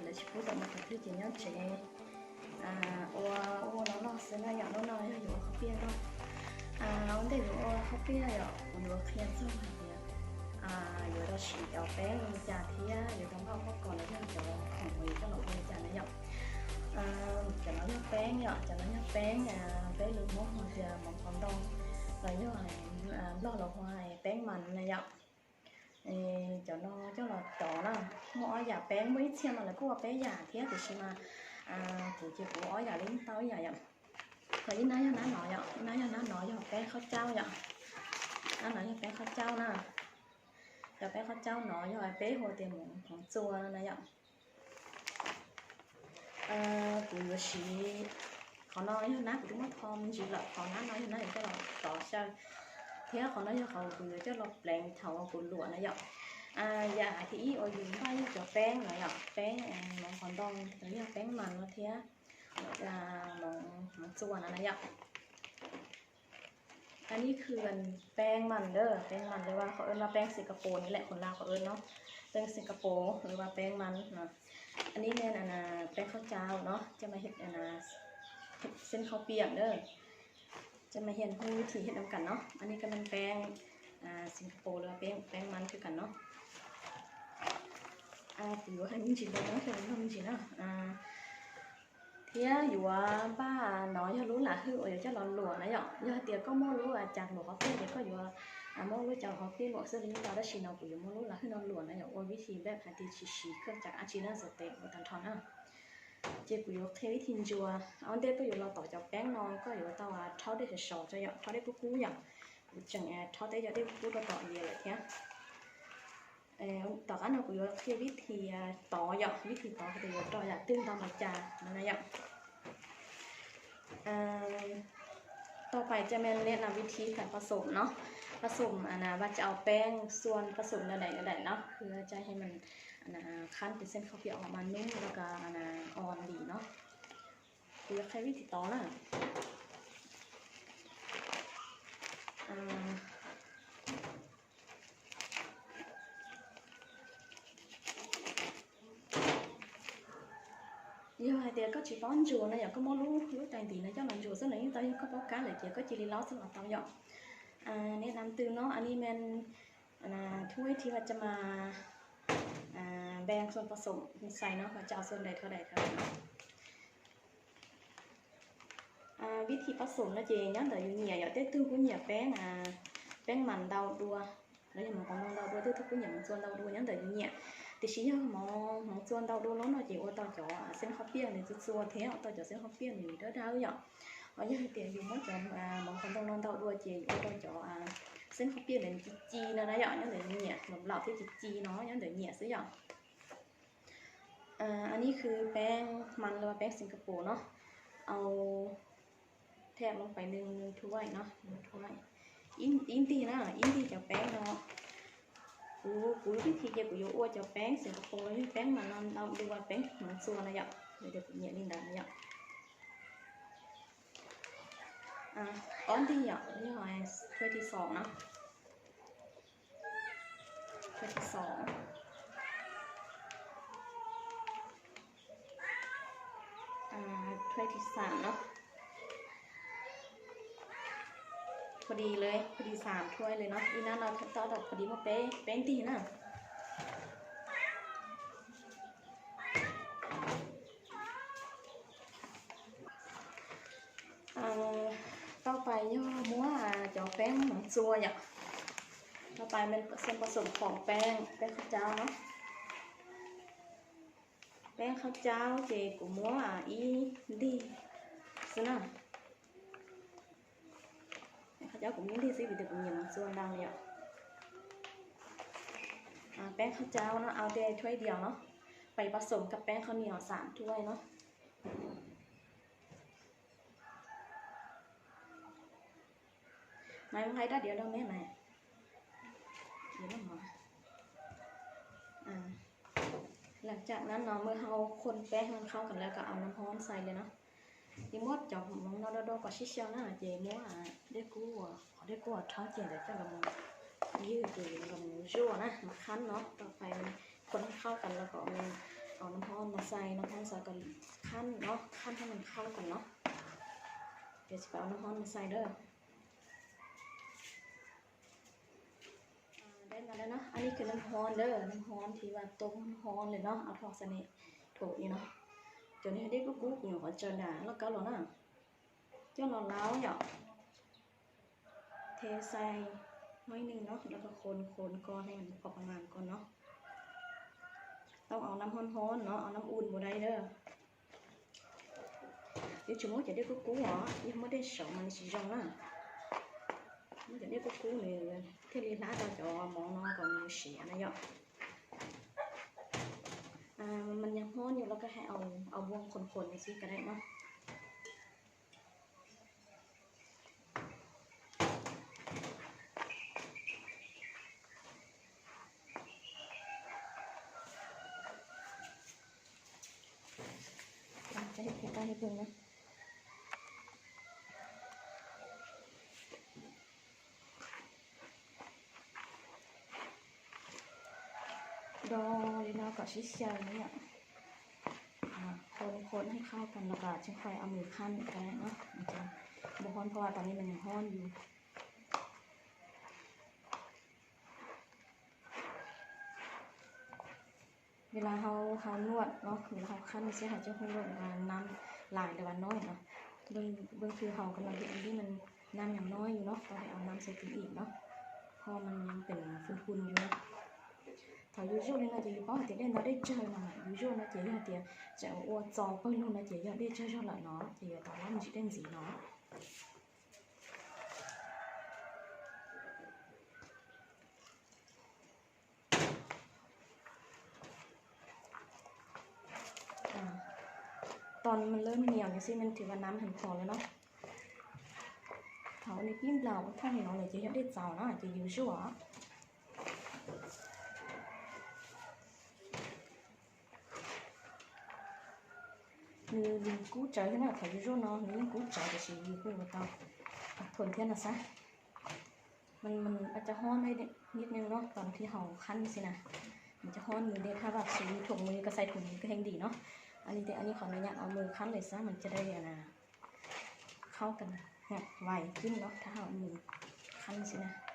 来去不懂的，反正就要钱。啊，我我老老师那样，老老要有好变咯。啊，我得有好变了，我有看中的。啊，有的是要变加贴，有的话我搞了要叫红围个老围加那样。啊，叫那要变呀，叫那要变啊，变了我好像忙忙到，那要啊，老老花变满那样。 ເອີ ເຈົ້າໜໍ່ ເຈົ້າຫຼໍ່ຕໍ່ນະ ໝໍຢາແປ້ງ ມື້ເຊຍມາແລ້ວ ກູວ່າແປ້ງຢາເທຍ ກູຊິມາ ອ່າ ກູເຈັບ ກູເອົາຢາຫຼິ້ນເຕົ້າຢາ ຢາ ຂໍອີນາ ຢານາໜໍ ຢານາ ຢານາໜໍ ຢາແປ້ງເຂົ້າເຈົ້າ ຢານາໜໍ ຢາແປ້ງເຂົ້າເຈົ້ານະ ຢາແປ້ງເຂົ້າເຈົ້າໜໍ ຢາແປ້ງຫົວເຕັມຂອງຈົວນະ ຢາ ເອີ ກູຢູ່ຊີ ເຂົານອນຢູ່ນະ ກູຕ້ອງມາທອມຈີລະ ເຂົານອນຢູ່ນະ ເຈົ້າຫຼໍ່ຕໍ່ເຊຍ ເທຍເຂົານອນຢູ່ ເຂົາ ກູເຈົ້າຫຼໍ່ແປງເຖົາ ກູຫຼວນະ ຢາ ອ່າ ຢາທີ່ອີໂອຢູ່ບ້ານ ຢາແປ້ງນະ ຢາແປ້ງ ເອີ ໝໍຂອງດອງ ຢາແປ້ງມັນນະ ເທຍ ຢາ ໝໍ ໝໍຈົວນະ ຢາ ອັນນີ້ຄືອັນແປ້ງມັນເດີ ແປ້ງມັນ ຫຼືວ່າເຂົາເອີ້ນວ່າແປ້ງສິງກະໂປນີ້ແຫຼະ ຄົນລາວເຂົາເອີ້ນເນາະ ແປ້ງສິງກະໂປ ຫຼືວ່າແປ້ງມັນເນາະ. ອັນນີ້ແມ່ນອັນນ່າ ແປ້ງເຂົ້າຈ້າວເນາະ ຈະມາເຮັດອັນນ່າ ເຮັດເສັ້ນເຂົ້າປຽກເດີ ຈະມາຮຽນຮູ້ວິທີເຮັດນຳກັນເນາະ. ອັນນີ້ກໍແມ່ນແປ້ງ ອ່າ ສິງກະໂປ ຫຼືວ່າແປ້ງ ແປ້ງມັນຄືກັນເນາະ. ອ່າ ຕິວໃຫ້ມິນຈິນເບິ່ງເນາະ ເຮັດໃຫ້ມິນຈິນເນາະ ອ່າ ເທຍຢູ່ວ່າບ້ານເນາະ ຢາກຮູ້ລະ ຄືໂອຍ ຈະລອນຫຼວນນະ ຢາກ ຢາກເຕຍກໍໝໍຮູ້ອາຈານຫຼວງເຂົາເທຍ ເດກໍຢູ່ວ່າ ອ່າ ໝໍຮູ້ຈາກເຂົາເທຍຫຼວງ ເຊິ່ງມີຕາດາຊິເນາະ ກູຢູ່ໝໍຮູ້ລະ ຄືນອນຫຼວນນະ ຢາກໂອຍ ວິທີແບບຫາທີ່ຊິຊີເຄື່ອງຈັກອາຊີນະ ສະເຕັກ ບໍ່ທັນທອນນະ ເຈກູຢູ່ເຄຍວິທີຈົວ ເອົາເດກໍຢູ່ລອຕໍ່ຈາກແປ້ງເນາະ ກໍຢູ່ວ່າເຕົາວ່າເທົ່າເດຊະຊອ ຈະຢາກເທົ່າເດກູກູຢາກ ຈັ່ງ ເທົ່າເດຢາກເດກູກູລອຕໍ່ເຢຍເລີຍເທຍ. ເອີ ຕໍ່ກັນເນາະ ກູຢູ່ທີ່ວິທີຕໍ່ຢາກ ວິທີຕໍ່ ເຂົາຈະຢູ່ຕໍ່ຢາກຕື່ມຕາມໃບຈານັ້ນນະຢາກ ເອີ ຕໍ່ໄປຈະແມ່ນແນະນຳວິທີການປະສົມເນາະ ປະສົມ ອັນນ່າ ວ່າຈະເອົາແປ້ງສ່ວນປະສົມແນວໃດແນວໃດເນາະ ເພື່ອຈະໃຫ້ມັນ ອັນນ່າ ຄັ້ນເປັນເສັ້ນເຂົ້າປຽກອອກມານຸ້ມ ແລ້ວກໍ ອັນນ່າ ອ່ອນດີເນາະ. ກູຢາກໃຫ້ວິທີຕໍ່ນະ ອ່າ ຢາກໃຫ້ເຕຍກໍຈິປ້ອນໂຈນະ ຢາກກໍບໍ່ຮູ້ ຮູ້ໃຈດີນະ ເຈົ້ານຳໂຈນ ເຊິ່ງໃນນີ້ຕອນນີ້ກໍບໍ່ກ້າເລີຍ ເຕຍກໍຈິລີລາວສຳລັບເຕົາຢອກ ອ່າ ແນະນຳຕື່ມເນາະ ອັນນີ້ແມ່ນ ອັນນ່າ ຖ້ວຍທີ່ວ່າຈະມາ ອ່າ ແບ່ງສ່ວນປະສົມໃສ່ເນາະ ວ່າຈະເອົາສ່ວນໃດເທົ່າໃດເທົ່າໃດເນາະ. ອ່າ ວິທີປະສົມນະເຈ ຍ້ອນເດີຢູ່ເຫຍ ຢາກເຕັ້ນຕື່ມກຸນເຫຍແປ້ງ ອ່າ ແປ້ງມັນເດົາດັວ ແລ້ວຍັງມາຂອງເດົາດັວ ເຕັ້ນຕື່ມກຸນເຫຍມັນສ່ວນເດົາດັວ ຍ້ອນເດີຢູ່ເຫຍ ແຕ່ຊິເຫຍໝໍ ໝໍສ່ວນເດົາດັວໂລດເນາະ ເຈໂອຕໍ່ຈໍ ອ່າ ເສັ້ນເຂົ້າປຽກນີ້ຈົວໆແທ້ ໂອຕໍ່ຈໍເສັ້ນເຂົ້າປຽກນີ້ເດີໆຢາກ ເອົາຢ່າງເຕຍຢູ່ໝໍຈອມ ອ່າ ໝໍຂອງເດົານອນເດົາດັວ ເຈໂອຕໍ່ຈໍ ອ່າ ເສັ້ນເຂົ້າປຽກນີ້ຈີ່ໆນະນະຢາກ ຍ້ອນເດີເຫຍ ລຳລາວທີ່ຈີ່ໆເນາະ ຍ້ອນເດີເຫຍຊື່ຢາກ ອ່າ ອັນນີ້ຄືແປ້ງມັນ ຫຼືວ່າແປ້ງສິງກະໂປເນາະ ເອົາແທກລົງໄປໜຶ່ງ ໜຶ່ງຖ້ວຍເນາະ ໜຶ່ງຖ້ວຍ ອີ່ມ ອີ່ມຕີນະ ອີ່ມຕີຈາກແປ້ງເນາະ ກູ ກູວິທີເຮັດ ກູຢູ່ອວດຈາກແປ້ງສິງກະໂປ ແລ້ວມີແປ້ງມັນນຳ ເອົາ ຫຼືວ່າແປ້ງມັນສ່ວນນະຢາກ ດຽວ ດຽວກູເຫຍນີ້ນະຢາກ ອ່າ ອອນດີຢາກ ນີ້ຫອຍ ຖ້ວຍທີສອງເນາະ ຖ້ວຍທີສອງ ອ່າ ຖ້ວຍທີສາມເນາະ ພໍດີເລີຍ ພໍດີສາມຖ້ວຍເລີຍເນາະ ອີ່ນັ້ນເນາະ ເທົ່າກັບພໍດີໝົດເປ ເປັນຕີນະ. ອ່າ ຕໍ່ໄປຍໍມົ້ວ ອ່າ ຈອກແປ້ງມັນສ່ວນຢາກ ຕໍ່ໄປແມ່ນສ່ວນປະສົມຂອງແປ້ງ ແປ້ງເຂົ້າເຈົ້າເນາະ ແປ້ງເຂົ້າເຈົ້າ ເຈກູມົ້ວ ອ່າ ອີ່ດີ ຊະນະ ແປ້ງເຂົ້າເຈົ້າກູມີດີຊິ ວິດີກູມີມັນສ່ວນດັ່ງນີ້ ອ່າ ແປ້ງເຂົ້າເຈົ້າເນາະ ເອົາແຕ່ຖ້ວຍດຽວເນາະ ໄປປະສົມກັບແປ້ງເຂົ້າໜຽວສາມຖ້ວຍເນາະ. ໄມ້ມັນໄດ້ດຽວດອກແມ່ ໄມ້ ດຽວດອກໝໍ ອ່າ ຫຼັງຈາກນັ້ນເນາະ ເມື່ອເຮົາຄົນແປ້ງໃຫ້ມັນເຂົ້າກັນແລ້ວ ກໍເອົານ້ຳຮ້ອນໃສ່ເລີຍເນາະ ອີ່ໝົດຈອກໝໍນອກດອກກໍຊິຊຽວນະ ເຈມົ້ວ ເດກູ ເດກູເທົາເຈ ແລ້ວເຈົ້າກໍມາຢືດເຈ ແລ້ວກໍມາຍົວນະ ມາຄັ້ນເນາະ ຕໍ່ໄປ ຄົນໃຫ້ເຂົ້າກັນ ແລ້ວກໍເອົາ ເອົານ້ຳຮ້ອນມາໃສ່ ນ້ຳຮ້ອນໃສ່ ກໍຄັ້ນເນາະ ຄັ້ນໃຫ້ມັນເຂົ້າກັນເນາະ. ດຽວຊິໄປເອົານ້ຳຮ້ອນມາໃສ່ເດີ. ອາ ໄດ້ມາແລ້ວເນາະ. ອັນນີ້ຄືນ້ຳຮ້ອນເດີ ນ້ຳຮ້ອນທີ່ວ່າຕົ້ມຮ້ອນເລີຍເນາະ. ເອົາຖອກໃສ່ໃນຖົງນີ້ເນາະ. ໂຕນີ້ເດັກກຸກໆ ຫຍັງກໍຈະດາ ແລ້ວກໍລອນນະ ຈະລອນລາວເນາະ. ເທໃສ່ໜ້ອຍໜຶ່ງເນາະ ແລ້ວກໍຄົນໆ ກ່ອນໃຫ້ມັນພໍປະມານກ່ອນເນາະ. ຕ້ອງເອົານ້ຳຮ້ອນໆ ເນາະ ເອົານ້ຳອຸ່ນບໍ່ໄດ້ເດີ. 你怎么觉得咕咕啊？你没得手吗？你是用啊？我觉得咕咕呢，天气冷到就忙那个没有洗啊，那样。 ອ່າ ມັນຍັງຮ້ອນຢູ່ ແລ້ວກໍໃຫ້ເອົາ ເອົາບ່ວງຄົນໆ ຈັ່ງຊີ້ກໍໄດ້ເນາະ. ອາ ຈະເຮັດໃກ້ໆ ໃຫ້ເບິ່ງນະ. ດອ ເລນາກະຊິເຊຍເນຍ ອາ ຄົນໆ ໃຫ້ເຂົ້າກັນ ແລ້ວກະຈຶ່ງຄ່ອຍເອົາມືຄັ້ນກໍໄດ້ເນາະ. ມັນຈະບໍ່ຮ້ອນ ເພາະວ່າຕອນນີ້ມັນຍັງຮ້ອນຢູ່. ເວລາເຮົາ ເຮົານວດເນາະ ເວລາເຮົາຄັ້ນຈັ່ງຊີ້ ເຮົາຈະຮູ້ໂລດວ່ານ້ຳຫຼາຍ ຫຼືວ່ານ້ອຍເນາະ. ເບິ່ງ ເບິ່ງຄືເຮົາກຳລັງເຮັດອັນນີ້ ມັນນ້ຳຍັງນ້ອຍຢູ່ເນາະ ຕ້ອງໄດ້ເອົານ້ຳໃສ່ຕື່ມອີກເນາະ ເພາະມັນຍັງເປັນຝຸ່ນໆ ຢູ່ເນາະ. ເຂົາຢູ່ໂຈເລີຍເນາະ ຈະຢູ່ປ້ອມເຕເດນເນາະ ໄດ້ເຈີນະ ຢູ່ໂຈເນາະ ຈະຢູ່ເຕ ຈະໂອຈອເປີນເນາະ ຈະຢູ່ໄດ້ເຈີໂຈລະເນາະ ຈະຢູ່ຕາລາມຈິເດນຊິເນາະ. ອາ ຕອນມັນເລີ່ມໜຽວຈັ່ງຊີ້ ມັນຖືວ່ານ້ຳຫັ້ນພໍແລ້ວເນາະ. ເຮົາອັນນີ້ປີ້ງເລົາຂ້າງໜ້ອຍເລີຍ ຈະເຮັດໄດ້ເຈົ້າເນາະ ຈະຢູ່ຊົ່ວ. ມີ ມີກູເຈີນະ ຖ້າຢູ່ໂຈເນາະ ມີກູເຈີ ແຕ່ຊິມີກູບໍ່ຕ້ອງ ທົນເທື່ອນະຊະ. ມັນ ມັນອາດຈະຮ້ອນໄດ້ນິດໜຶ່ງເນາະ ຕອນທີ່ເຮົາຄັ້ນຊີ້ນະ ມັນຈະຮ້ອນມືເດ. ຖ້າວ່າຊິຖົງມືກໍໃສ່ຖົງມືກໍແຮ່ງດີເນາະ. ອັນນີ້ເດ ອັນນີ້ຂໍອະນຸຍາດເອົາມືຄັ້ນເລີຍຊະ ມັນຈະໄດ້ ອັນນ່າ ເຂົ້າກັນງ່າຍ ໄວຂຶ້ນເນາະ ຖ້າເຮົາເອົາມືຄັ້ນຊີ້ນະ.